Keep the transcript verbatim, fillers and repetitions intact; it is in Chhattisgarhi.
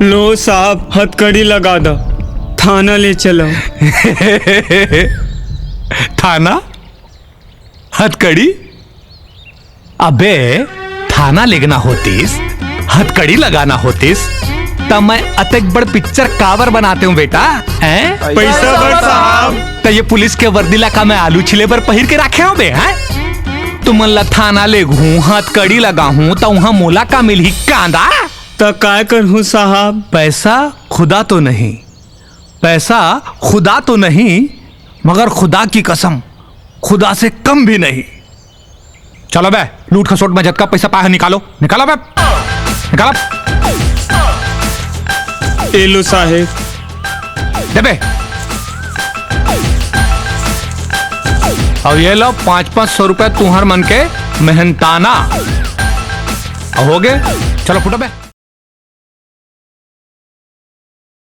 लो साहब, हथकड़ी लगा दा, थाना ले चलो। थाना? हथकड़ी? अबे, थाना लेगना होतिस, हथकड़ी लगाना होतिस, त मैं अतेक बड़ पिक्चर काबर बनातेंव बेटा, हैं? पैसा बर साहब। त ये पुलिस के वर्दी ला का मैं आलू छिले बर पहिर के राखे हंव बे, हैं? तुमन ला थाना लेगहूं, हथकड़ी लगाहूं, त उहां मोला का मिलही, कांदा? त काय करहूं साहब? पैसा खुदा तो नहीं, पैसा खुदा तो नहीं, मगर खुदा की कसम, खुदा से कम भी नहीं। चलो बे, लूट खसोट में जतका पैसा पाए हे, निकालो, निकालो बे, निकालो। ए लो साहेब। दे बे। अब ये लो पाँच पाँच सौ रुपए तुहर मन के मेहनताना। अब हो गए, चलो फुटो बे।